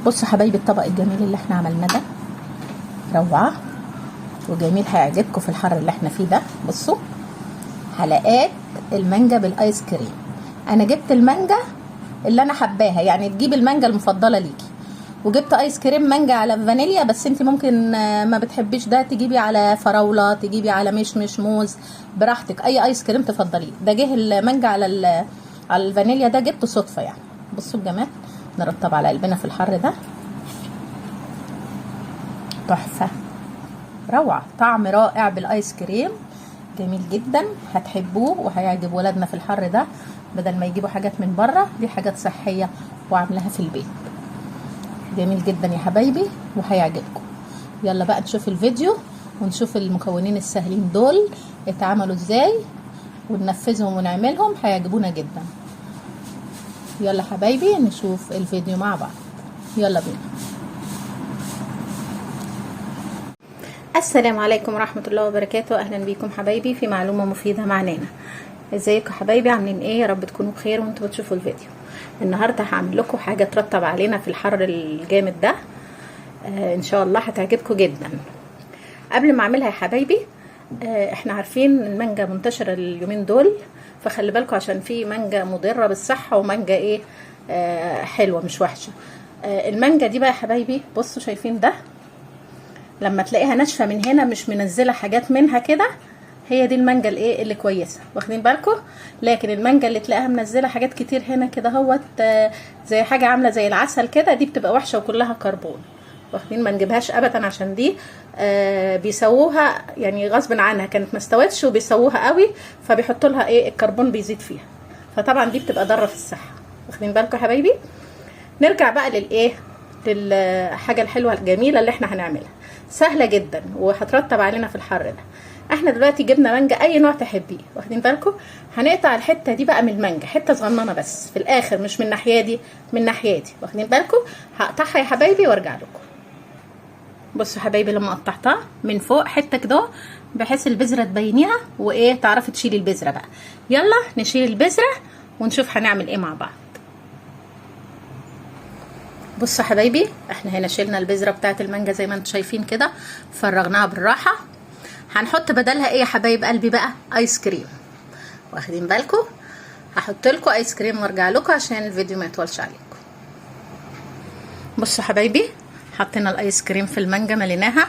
بصوا حبايبي الطبق الجميل اللي احنا عملناه ده روعة وجميل، هيعجبكم في الحر اللي احنا فيه ده. بصوا حلقات المانجا بالايس كريم. انا جبت المانجا اللي انا حباها، يعني تجيب المانجا المفضلة ليكي، وجبت ايس كريم مانجا على فانيليا، بس انت ممكن ما بتحبيش ده تجيبي على فراولة، تجيبي على مشمش، موز، براحتك، اي ايس كريم تفضليه. ده جه المانجا على الفانيليا، ده جبته صدفة يعني. بصوا الجمال، نرطب على قلبنا في الحر ده، تحفة روعة، طعم رائع بالايس كريم، جميل جدا، هتحبوه وهيعجب ولادنا في الحر ده. بدل ما يجيبوا حاجات من بره، دي حاجات صحية وعاملاها في البيت. جميل جدا يا حبايبي وهيعجبكم. يلا بقى نشوف الفيديو ونشوف المكونين السهلين دول اتعملوا ازاي وننفذهم ونعملهم، هيعجبونا جدا. يلا حبايبي نشوف الفيديو مع بعض، يلا بينا. السلام عليكم ورحمة الله وبركاته، اهلا بيكم حبايبي في معلومة مفيدة مع نانا. ازيكم حبايبي، عاملين ايه؟ يا رب تكونوا بخير وانتوا بتشوفوا الفيديو. النهارده هعمل لكم حاجة ترطب علينا في الحر الجامد ده، ان شاء الله هتعجبكم جدا. قبل ما اعملها يا حبايبي، احنا عارفين المانجا منتشرة اليومين دول، فخلي بالكم عشان في مانجا مضرة بالصحة ومانجا ايه حلوة مش وحشة. المانجا دي بقى يا حبايبي، بصوا شايفين ده، لما تلاقيها ناشفة من هنا مش منزله حاجات منها كده، هي دي المانجا الايه اللي كويسة، واخدين بالكم؟ لكن المانجا اللي تلاقيها منزله حاجات كتير هنا كده اهوت، زي حاجة عامله زي العسل كده، دي بتبقى وحشة وكلها كربون، واخدين؟ ما نجيبهاش ابدا، عشان دي بيسووها يعني غصب عنها، كانت ما استوتش وبيسووها قوي، فبيحطوا لها ايه الكربون بيزيد فيها، فطبعا دي بتبقى ضارة في الصحة، واخدين بالكم يا حبايبي؟ نرجع بقى للايه، للحاجة الحلوة الجميلة اللي احنا هنعملها، سهلة جدا وهترطب علينا في الحر ده. احنا دلوقتي جبنا مانجا اي نوع تحبيه، واخدين بالكم؟ هنقطع الحتة دي بقى من المانجا، حتة صغننه بس في الاخر، مش من الناحية دي، من الناحية دي، واخدين بالكم؟ هقطعها يا حبايبي وارجع لكم. بصوا حبايبي لما قطعتها من فوق حتة كده بحيث البذرة تبينيها وايه تعرفي تشيلي البذرة بقى. يلا نشيل البذرة ونشوف هنعمل ايه مع بعض. بصوا حبايبي احنا هنا شلنا البذرة بتاعت المانجا زي ما انتم شايفين كده، فرغناها بالراحة. هنحط بدلها ايه يا حبايب قلبي بقى؟ ايس كريم، واخدين بالكم؟ هحط لكم ايس كريم وارجع لكم عشان الفيديو ما يطولش عليكم. بصوا حبايبي حطينا الايس كريم في المانجا، مليناها.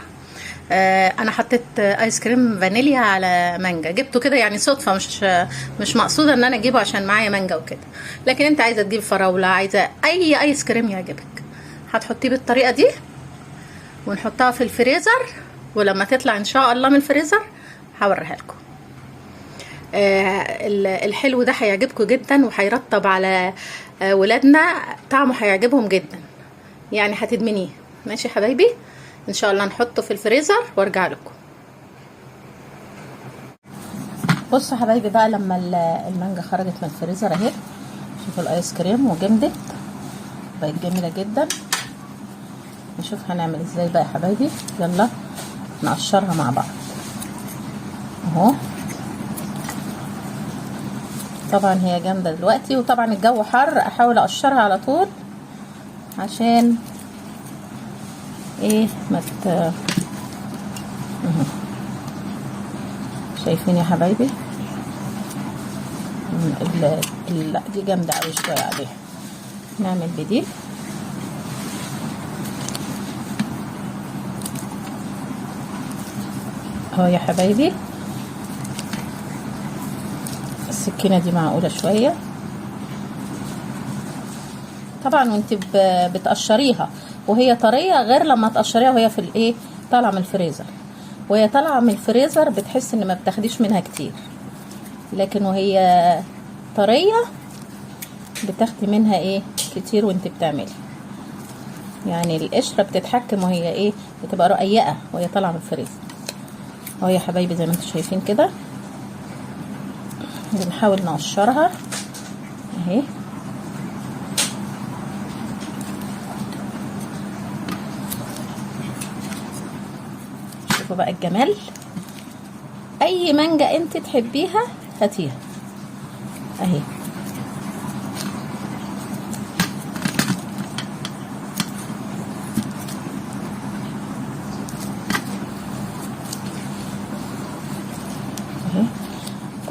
انا حطيت ايس كريم فانيليا على مانجا، جبته كده يعني صدفة، مش مقصوده ان انا اجيبه عشان معايا مانجا وكده، لكن انت عايزه تجيب فراوله، عايزه اي ايس كريم يعجبك، هتحطيه بالطريقة دي ونحطها في الفريزر، ولما تطلع ان شاء الله من الفريزر هوريها لكم. الحلو ده هيعجبكم جدا وهيرطب على ولادنا، طعمه هيعجبهم جدا، يعني هتدمنيه. ماشي حبايبي، ان شاء الله نحطه في الفريزر وارجع لكم. بصوا حبايبي بقى لما المانجا خرجت من الفريزر اهي، شوفوا الايس كريم وجمدت، بقت جميلة جدا. نشوف هنعمل ازاي بقى يا حبايبي، يلا نقشرها مع بعض اهو. طبعا هي جامدة دلوقتي، وطبعا الجو حر، احاول اقشرها على طول عشان ايه ما ت... شايفين يا حبايبي؟ دي جامدة قوي شوية عليها. نعمل بدي اهو يا حبايبي. السكينة دي معقولة شوية طبعا، وانت بتقشريها وهي طرية، غير لما تقشريها وهي في الايه طالعه من الفريزر. وهي طالعه من الفريزر بتحس ان ما بتاخديش منها كتير، لكن وهي طرية بتاخدي منها ايه كتير وانت بتعملي، يعني القشرة بتتحكم وهي ايه بتبقى رقيقه وهي طالعه من الفريزر. اهو يا حبايبي زي ما انتم شايفين كده، بنحاول نقشرها اهي. شوفوا بقى الجمال، اي مانجا انت تحبيها هاتيها اهي.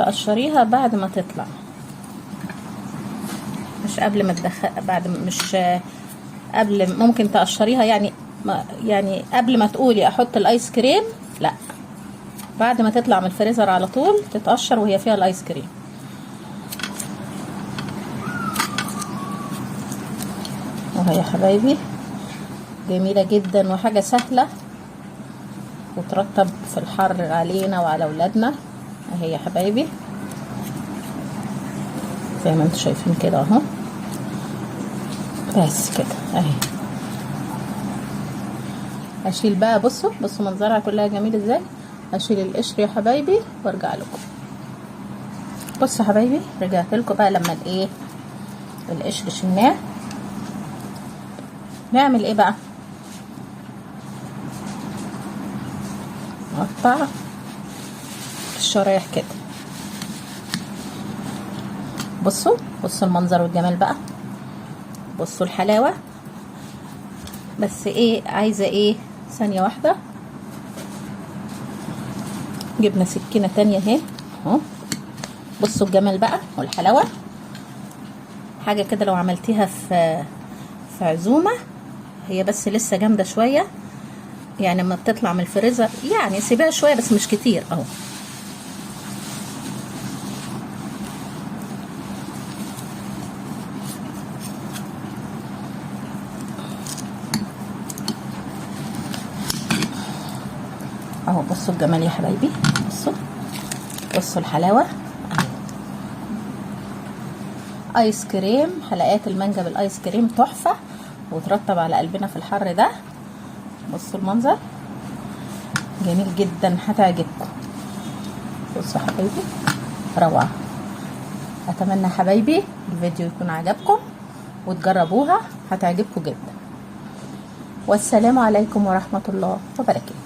تقشريها بعد ما تطلع، مش قبل ما تدخل، بعد مش قبل. ممكن تقشريها يعني يعني قبل ما تقولي احط الايس كريم، لا، بعد ما تطلع من الفريزر على طول تتقشر وهي فيها الايس كريم. وهي يا حبايبي جميلة جدا وحاجة سهلة وترطب في الحر علينا وعلى اولادنا. اهي يا حبايبي زي ما انتم شايفين كده اهو، بس كده اهي. اشيل بقى، بصوا بصوا منظرها كلها جميل ازاي. اشيل القشر يا حبايبي وارجع لكم. بصوا يا حبايبي رجعت لكم بقى لما الايه القشر شلناه. نعمل ايه بقى؟ نقطع الشرايح كده. بصوا بصوا المنظر والجمال بقى، بصوا الحلاوة. بس ايه عايزة ايه، ثانية واحدة. جبنا سكينة تانية اهي اهو. بصوا الجمال بقى والحلاوة. حاجة كده لو عملتيها في عزومة، هي بس لسه جامدة شوية يعني لما بتطلع من الفريزر، يعني سيبيها شوية بس مش كتير اهو. اهو بصوا الجمال يا حبايبي، بصوا بصوا الحلاوة اهو. ايس كريم، حلقات المانجا بالايس كريم تحفة وترطب على قلبنا في الحر ده. بصوا المنظر جميل جدا، هتعجبكم. بصوا حبايبي روعة. اتمنى حبايبي الفيديو يكون عجبكم وتجربوها، هتعجبكم جدا. والسلام عليكم ورحمة الله وبركاته.